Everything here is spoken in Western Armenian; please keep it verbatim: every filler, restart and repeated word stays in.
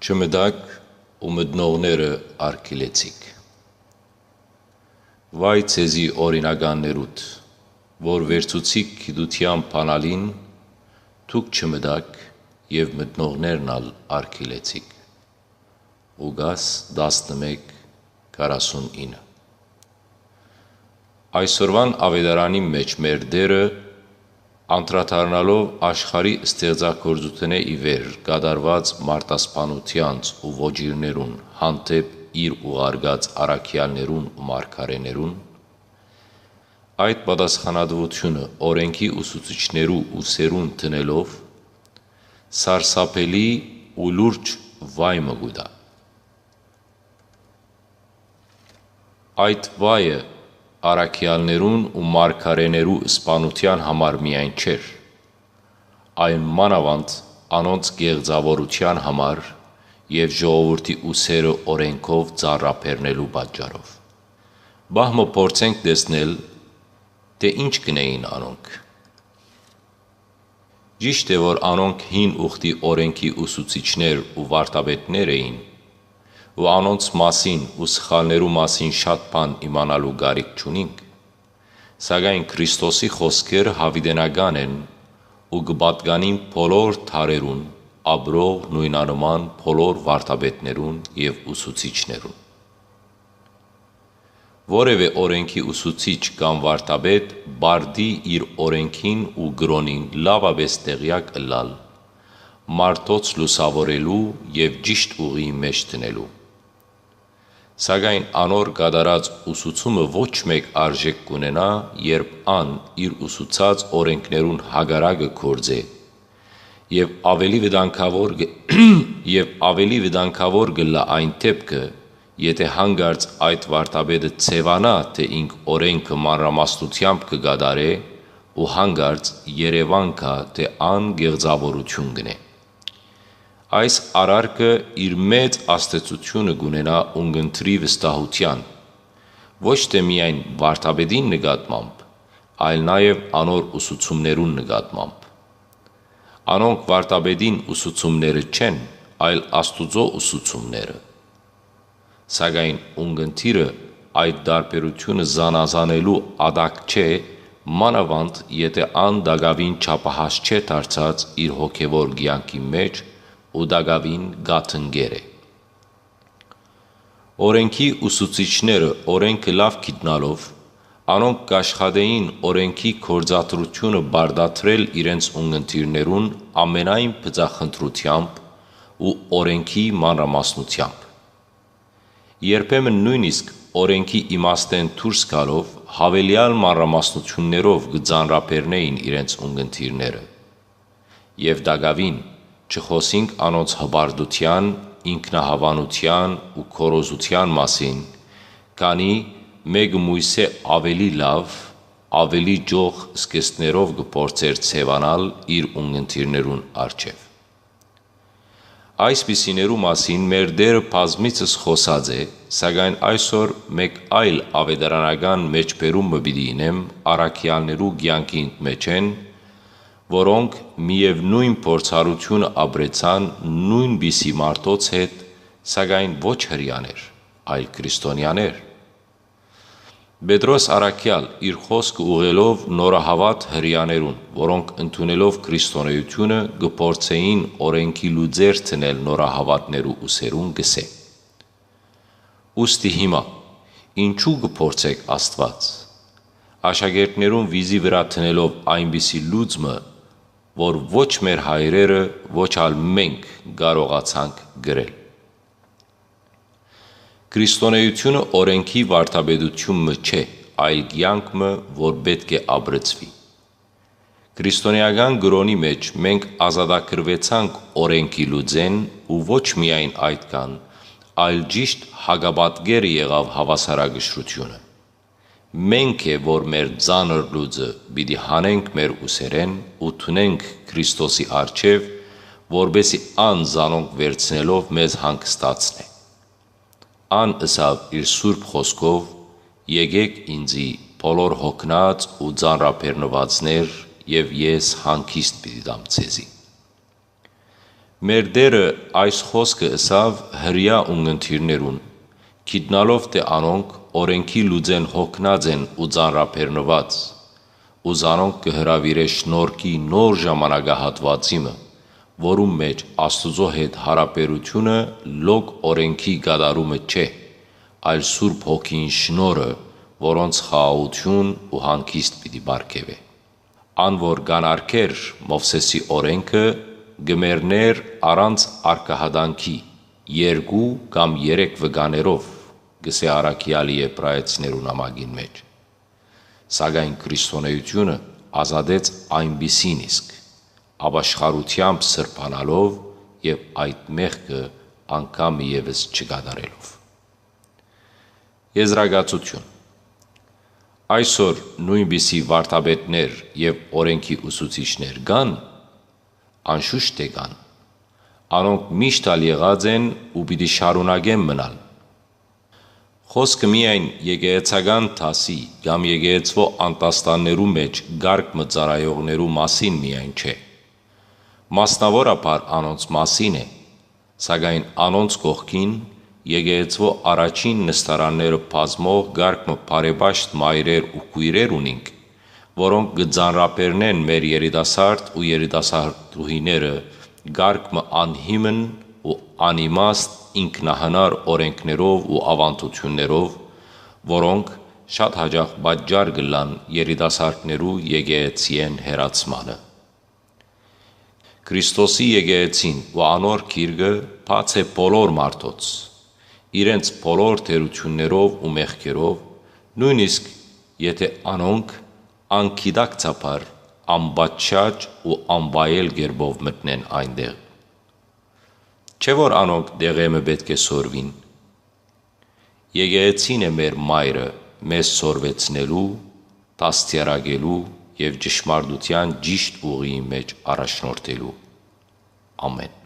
Չմտաք ու մտնողները արգիլեցիք։ Վայ ձեզի օրինականներուդ, որ վերցուցիք գիտութեան բանալին, դուք չմտաք եւ մտնողներն ալ արգիլեցիք։ Ղուկաս տասնմէկ, քառասունինը։ Այսօրուան աւետարանին մէջ մեր Տէրը, անդրադառնալով աշխարհի ստեղծագործութենէ ի վեր կատարուած մարտասպանութեանց ու ոճիրներուն հանդէպ իր ուղարկած առաքեալներուն ու մարգարէներուն, այդ պատասխանատուութիւնը օրէնքի ուսուցիչներու ուսերուն դնելով, սարսափելի ու լուրջ վայ մը կու տայ։ Այդ վայը առաքեալներուն ու մարգարէներու սպանութեան համար միայն չէր, այլ մանաւանդ անոնց կեղծաւորութեան համար եւ ժողովուրդի ուսերը օրէնքով ծանրաբեռնելու պատճառով։ Պահ մը փորձենք տեսնել, թէ ինչ կ'ընէին անոնք։ Ճիշդ է, որ անոնք հին ուխտի օրէնքի ուսուցիչներ ու վարդապետներ էին, ու անոնց մասին ու սխալներու մասին շատ բան իմանալու կարիք չունինք, սակայն Քրիստոսի խօսքերը յաւիտենական են ու կը պատկանին բոլոր դարերուն ապրող նոյնանման բոլոր վարդապետներուն եւ ուսուցիչներուն։ Որեւէ օրէնքի ուսուցիչ կամ վարդապետ պարտի իր օրէնքին ու կրօնին լաւապէս տեղեակ ըլլալ, մարդոց լուսաւորելու եւ ճիշդ ուղի մէջ դնելու։ Սակայն անոր կատարած ուսուցումը ոչ մէկ արժէք կ'ունենայ, երբ ան իր ուսուցած օրէնքներուն հակառակը գործէ, եւ աւելի վտանգաւոր կը, եւ աւելի վտանգաւոր կ'ըլլայ այն դէպքը, եթէ յանկարծ այդ վարդապետը ձեւանայ, թէ ինք օրէնքը մանրամասնութեամբ կը կատարէ ու յանկարծ երեւան գայ, թէ ան կեղծաւորութիւն կ'ընէ։ Այս արարքը իր մեծ ազդեցութիւնը կ'ունենայ ունգընտրի վստահութեան, ոչ թէ միայն վարդապետին նկատմամբ, այլ նաեւ անոր ուսուցումներուն նկատմամբ։ Անոնք վարդապետին ուսուցումները չեն, այլ Աստուծոյ ուսուցումները։ Սակայն ունգընտիրը այդ տարբերութիւնը զանազանելու ատակ չէ, մանաւանդ եթէ ան տակաւին չափահաս չէ դարձած իր հոգեւոր կեանքին մէջ ու տակաւին կաթնկեր է։ Օրէնքի ուսուցիչները օրէնքը լաւ գիտնալով, անոնք կ'աշխատէին օրէնքի գործադրութիւնը պարտադրել իրենց ունգընտիրներուն ամենայն բծախնդրութեամբ ու օրէնքի մանրամասնութեամբ։ Երբեմն նոյնիսկ օրէնքի իմաստէն դուրս գալով, յաւելեալ մանրամասնութիւններով կը ծանրաբեռնէին իրենց ունգընտիրները։ Եւ տակաւին չխօսինք անոնց հպարտութեան, ինքնահաւանութեան ու գոռոզութեան մասին, քանի մէկը միւսէ աւելի լաւ, աւելի ճոխ սկիզբներով կը փորձէր ձեւանալ իր ունգընտիրներուն առջեւ։ Այսպիսիներու մասին մեր Տէրը բազմիցս խօսած է, սակայն այսօր մէկ այլ աւետարանական մէջբերում մը պիտի իյնեմ առաքեալներու կեանքին մէջէն, որոնք միեւնոյն փորձառութիւնը ապրեցան նոյնպիսի մարդոց հետ, սակայն ոչ Հրեաներ, այլ Քրիստոնեաներ։ Պետրոս առաքեալ իր խօսքը ուղղելով նորահաւատ Հրեաներուն, որոնք ընդունելով Քրիստոնէութիւնը կը փորձէին օրէնքի լուծեր դնել նորահաւատներու ուսերուն, կ'ըսէ. «Ուստի հիմա, ինչո՞ւ կը փորձէք Աստուած, աշակերտներուն վիզի վրայ դնելով այնպիսի լուծումը, որ ոչ մեր հայրերը, ոչ ալ մենք կարողացանք գրել»։ Քրիստոնէութիւնը օրէնքի վարդապետութիւն մը չէ, այլ կեանք մը, որ պէտք է ապրեցուի։ Քրիստոնէական կրօնի մէջ մենք ազատագրուեցանք օրէնքի լուծէն ու ոչ միայն այդքան, այլ ճիշտ հակապատկերը եղաւ հաւասարակշռութիւնը։ Մենք է, որ մեր ծանր լուծը պիտի հանենք մեր ուսերէն ու դնենք Քրիստոսի առջեւ, որպէսզի ան զանոնք վերցնելով մեզ հանգստացնէ։ Ան ըսաւ իր սուրբ խօսքով. «Եկէք ինծի, բոլոր յոգնած ու ծանրաբեռնուածներ, եւ ես հանգիստ պիտի տամ ձեզի»։ Մեր Տէրը այս խօսքը ըսաւ հրեայ ունգընտիրներուն, գիտնալով թէ անոնք օրէնքի լուծէն յոգնած են ու ծանրաբեռնուած, ու զանոնք կը հրաւիրէ շնորհքի նոր ժամանակահատուածի մը, որուն մէջ Աստուծոյ հետ յարաբերութիւնը լոկ օրէնքի կատարումը չէ, այլ Սուրբ Հոգին շնորհը, որոնց խաղաղութիւն ու հանգիստ պիտի պարգեւէ։ Ան որ կ'անարգէր Մովսէսի օրէնքը, կը մեռնէր առանց արկահատանքի, երկու կամ երեք վկաներով, կ'ըսէ առաքեալը Եբրայեցիներու նամակին մէջ։ Սակայն քրիստոնէութիւնը ազատեց այնպիսին իսկ, ապաշխարութեամբ սրբանալով եւ այդ մեղքը անգամ ևս չկատարելով։ Եզրակացութիւն։ Այսօր նոյնպիսի վարդապետներ եւ օրէնքի ուսուցիչներ կան, անշուշտ թէ կան։ Անոնք միշտ ալ եղած են ու պիտի շարունակեն մնալ։ Խօսքը միայն եկեղեցական դասի կամ եկեղեցւոյ անդաստաններու մէջ կարգ մը ծառայողներու մասին միայն չէ։ Մասնաւորաբար անոնց մասին է, սակայն անոնց կողքին եկեղեցւոյ առաջին նստարանները բազմող կարգ մը բարեպաշտ մայրեր ու քոյրեր ունինք, որոնք կը ծանրաբեռնեն մեր երիտասարդ ու երիտասարդուհիները կարգ մը անհիմն ու անիմաստ ինքնահնար օրէնքներով ու աւանդութիւններով, որոնք շատ յաճախ պատճառ կ'ըլլան երիտասարդներու եկեղեցիէն հեռացմանը։ Քրիստոսի եկեղեցին ու անոր գիրկը բաց է բոլոր մարդոց, իրենց բոլոր թերութիւններով ու մեղքերով, նոյնիսկ եթէ անոնք անգիտակցաբար անպատշաճ ու անվայել կերպով մտնեն այնտեղ։ Չէ՞ որ անոնք տեղէ մը պէտք է սորվին։ Եկեղեցին է մեր մայրը մեզ սորվեցնելու, դաստիարակելու եւ ճշմարտութեան ճիշդ ուղիի մէջ առաջնորդելու։ Ամէն։